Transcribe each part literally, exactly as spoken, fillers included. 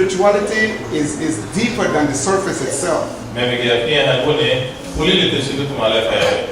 Spirituality is, is deeper than the surface itself. Mémegi afiñehabuni fulíliti subudi tima le fayabei.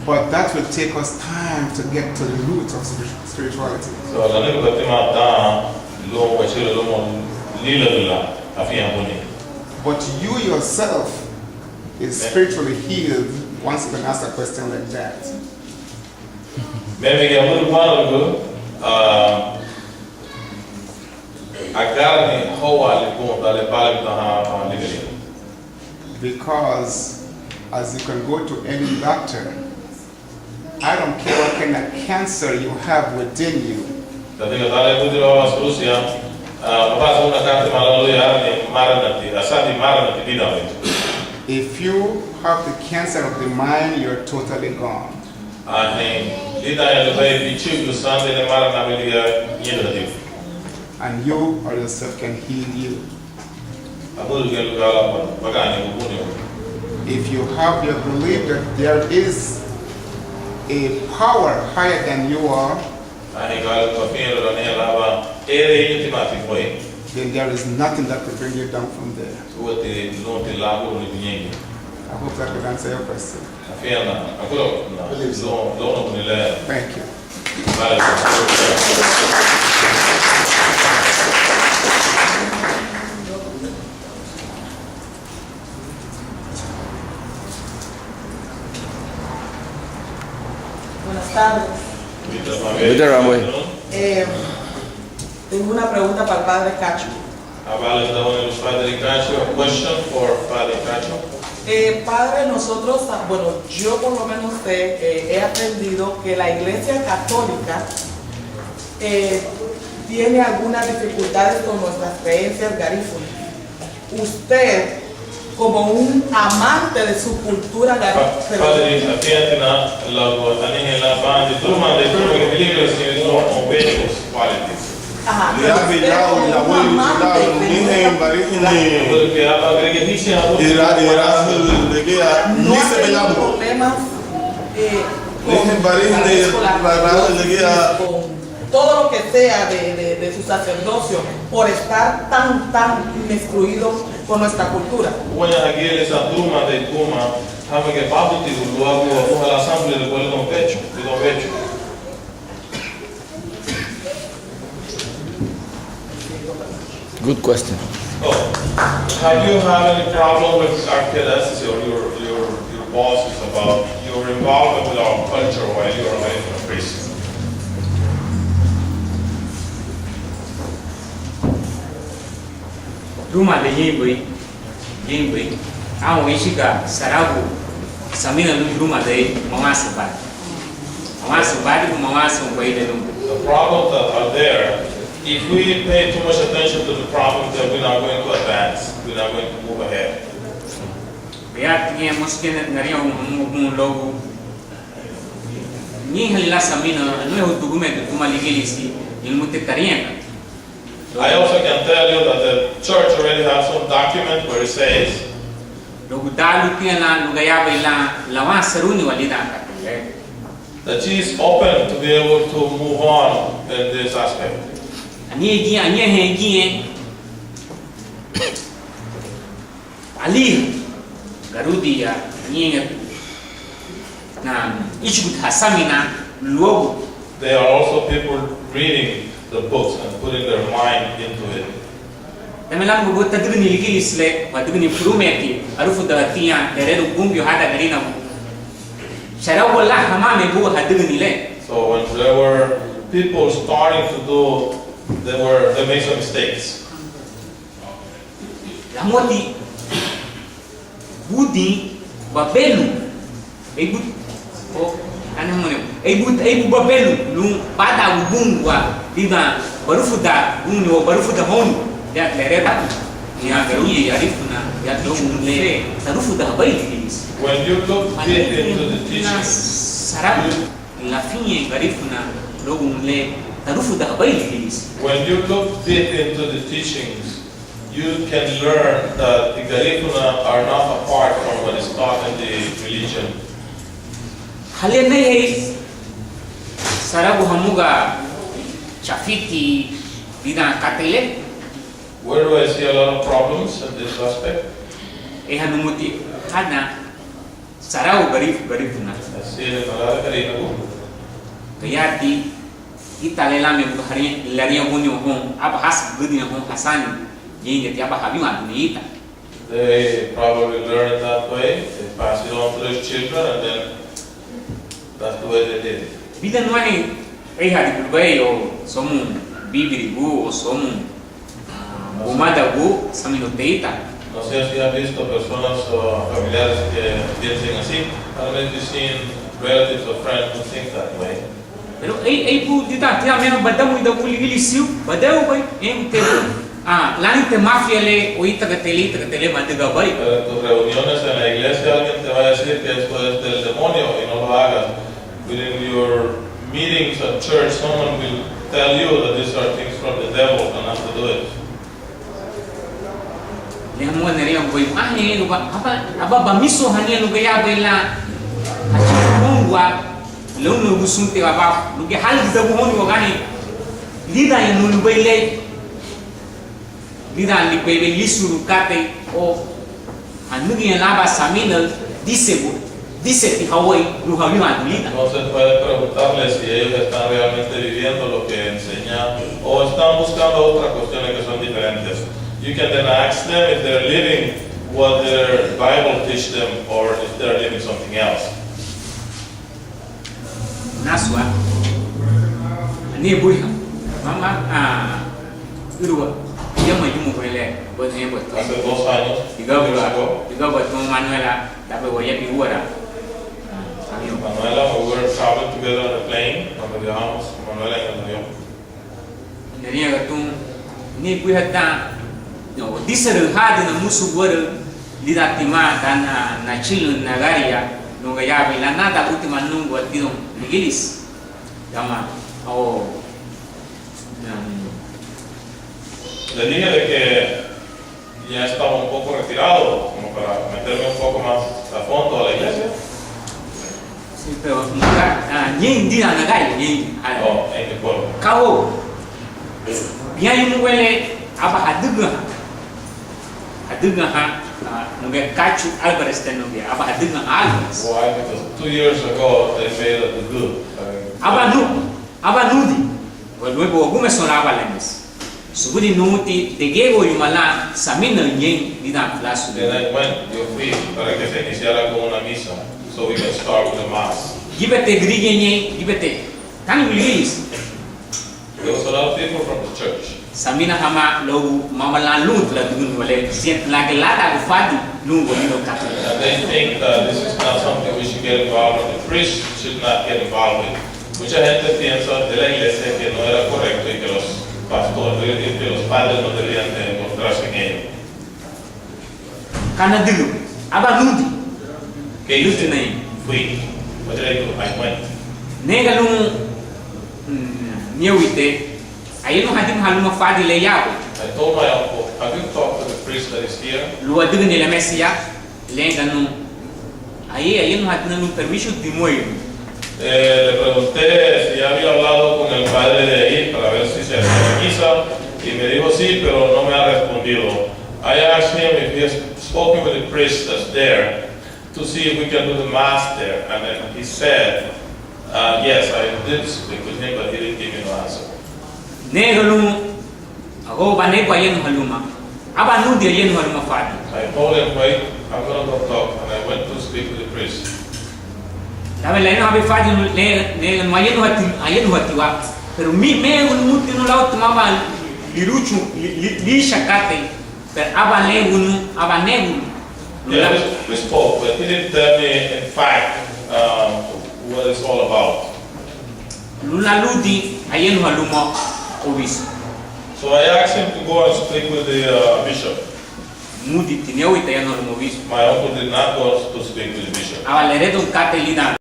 But that will take us time to get to the root of spir-, spirituality. So, lanügüba tima dan lun wachülürün lumoun lílagüla afiñehabuni. But you yourself is spiritually healed once you can ask a question like that. Mémegi amürü guánarügü, ah, agarani hóuaali bun dan le bálügüdahan, ah, ligía. Because as you can go to any doctor, I don't care what kind of cancer you have within you. Ladüga dan le buiti luagu asurusia, ah, mafansehóun katei mama luagu arani máranati, asandi máranati lidan weyu. If you have the cancer of the mind, you're totally gone. Anhein lidan lubéi bichügü sandi le márana, ligía ñein hadibu. And you or yourself can heal you. Amürügüñein lun gala, bagañein bubuniwa. If you have your belief that there is a power higher than you are, Anhein gala bafiñerun anihein lan aban érein íñutimati bei, then there is nothing that could bring you down from there. Úati lunti láburuñu biñein. I hope that could answer your question. Afiñetina, agurabuna lun, lun, lun, lun. Thank you. Buenas tardes. Eh, tengo una pregunta para el padre Cacho. Padre Cacho, a question for Padre Cacho. Eh, padre, nosotros, ah, bueno, yo por lo menos, eh, eh, he aprendido que la Iglesia Católica, eh, tiene algunas dificultades con nuestras creencias garífunas. Usted, como un amante de su cultura garífuna, pero Padre, afiñetina luagu anihein lan bandi, duma de, duma de películas que no, o bellos qualities. Ajá, pero usted como un amante de nuestra cultura, porque a, a, ira, ira, ligía, no ha tenido problemas, eh, con la escolaridad, con todo lo que sea de, de, de su sacerdocio, por estar tan, tan inmiscuido con nuestra cultura. Uaña hagía le san duma de guma, hámagiñe bábutigu luagu abuha lan asambuliaruguaü lidoun Pechu, lidoun Pechu. Good question. Oh, have you had any problem with Arquidiócesis or your, your, your bosses about your involvement with our culture while you are away from the priest? Ruma de ñeinbei, ñeinbei, aun íchiga saragu saminaü lun ruma de mawanse badi. Mawanse badi, mawanse un baile lun. The problems that are there, if we pay too much attention to the problems, then we're not going to advance, we're not going to move ahead. Gayaraati giñe mosu giñe nariñagun hamuga bun luagu ñeinhali lan saminaü, anihein hu dugumeedun tuma ligilisi, ñein lumuti tariñaga. I also can tell you that the church already has some document where it says luagu dan lun tiña lan lun gayarabei lan lawanserúniwa lidan katei le, that she is open to be able to move on in this aspect. Anihein giñe, anihein giñe aliiha, gárada, ñeinñein, na, íchuguti hasaminan luagu. They are also people reading the books and putting their mind into it. Danme lámuga buga tadügüni ligilisi le, wadügüni furumiñeti arufudahatiña lererun Bungiu hadan Garinagu, saragu lan hamaamein buga hadügüni le. So when there were people starting to do, they were, they made some mistakes. Lamuti budin babelun, eibu, o, ana mone, eibu, eibu babelun lun badagun bungua lidan barufudagun o barufudahóun, ya lererun, ya garuye Garifuna, ya luagun le tarufudahabei ligilisi. When you look deep into the teachings, saragu lafiñen Garifuna luagun le tarufudahabei ligilisi. When you look deep into the teachings, you can learn that the Garifuna are not apart from what is taught in the religion. Halía nehei saragu hamuga chafiti lidan katei le, Where do I see a lot of problems in this aspect? Ariha numuti hadan saragu Gari-, Garifuna. Así es, en la edad de Garinagu. Gayarati ítara lan me buga lariñaguni houn, aba hásügürüña houn hasani, ñéingiñeti aba hawinwanduni ítara. They probably learn it that way, they pass it on to their children, and then that's the way they did it. Bidan nuahein éihadi burbei o somu bíbirigu o somu, ah, bumadagu saminute ítara. No sé si han visto personas o familiares que piensen así. I don't know if you've seen relatives or friends who think that way. Pero ei, ei bu, tidan, tidan meme badamuridagua ligilisiu, badaubei, en te, ah, lánite mafia le, o ítagate le, ítagate le, madügabei. Pero en tus reuniones en la iglesia alguien te va a decir que esto es del demonio y no lo hagas. Within your meetings at church, someone will tell you that these are things from the devil and not to do it. Le hamuga nariñagubei, anhein luba, aba, aba bamisohaniña lun gayarabei lan hachülürün houngua lóunarügü sun ti abafu, lun gayarabei hálügüdagun houni wagía anhein lídanñanu lubéi le, lídanñanu lubéi le lísurun katei o hanügüña lan aban saminaü dísegu, díseti hawéi lun hawinwandun lidan. Entonces puede preguntarle si ellos están realmente viviendo lo que enseña o están buscando otras cuestiones que son diferentes. You can then ask them if they're living what their Bible teach them or if they're living something else. Nasua, anihein buiha, mama, ah, ürüwa, yama yumu huele, buen hembo. Hace dos años, igabua, igabua tun Manuela, dabe waya biwara. Manuela, we were traveling together on the plane, cuando viajamos con Manuela en el avión. Nariñaga tun, ni buiha dan, no, díseraü hadina musu guarü, lidan tima dan na, nachülün nagaria, nuga yabi la nada última nungua tidoun ligilisi. Yama, oh, um, le dije de que ya estaba un poco retirado, como para meterme un poco más a fondo a la iglesia. Sí, pero, ah, ñein dina nagari, ñein, ah, oh, en el pueblo. Kau, bián yumu wele, aba hadügüha, hadügüha, ah, nugía Cacho Álvarez te nugía, aba hadügüha Álvarez. Why? Because two years ago they made a debut. Aba nu, aba nudi, luego wagumeserun aba lemes. Subudi numuti degeiwayuma lan saminaü ñein lidan fulasu. Then I went, yo fui para que se iniciara con una misa, so we can start with the mass. Gíbeti gürigia ñein, gíbeti tani gürigia. There was a lot of people from the church. Samina hamá luagu mama lan lun ladügüni wale, siente lan que ládagu fadi lungua lidoun katei. And they think that this is not something we should get involved with, the priest should not get involved with. Mucha gente piensa de la iglesia que no era correcto y que los pastores, que los padres no debían de involucrarse en ello. Ka nadügün, aba nudi. ¿Qué hice? Fui. What did I do? I went. Nega lun, mm, niewite, ayanuhadimuha luma fadi le yabei. I told my uncle, "Have you talked to the priest that is here?" Lun wadügüni le mesi ya. Lenganu, ahí, ahí nos ha tenido un permiso de mueble. Eh, le pregunté si había hablado con el padre de ahí para ver si se hacía la misa, y me dijo, "Sí, pero no me ha respondido." I asked him if he has spoken with the priest that's there to see if we can do the mass there, and then he said, uh, "Yes, I did speak with him, but he didn't give me no answer." Nega lun, agua banegua ayanuha luma. Aba nudi ayanuha luma fadi. I told him, "Wait, I'm gonna go talk," and I went to speak to the priest. Dawe la ayanuha be fadi, ne, ne, no ayanuha ti, ayanuha tiwa. Pero mi, me, un, un, un, lau tumaba liruchu, li, li, lisha katei. Pero aba legunu, aba negunu. Yeah, we, we spoke, but he didn't tell me, in fact, um, what it's all about. Lun laludi ayanuha luma obispo. So I asked him to go and speak with the, uh, bishop. Mudi tiniawita ayanuha luma obispo. My uncle did not go to speak with the bishop. Aba leredun katei lidan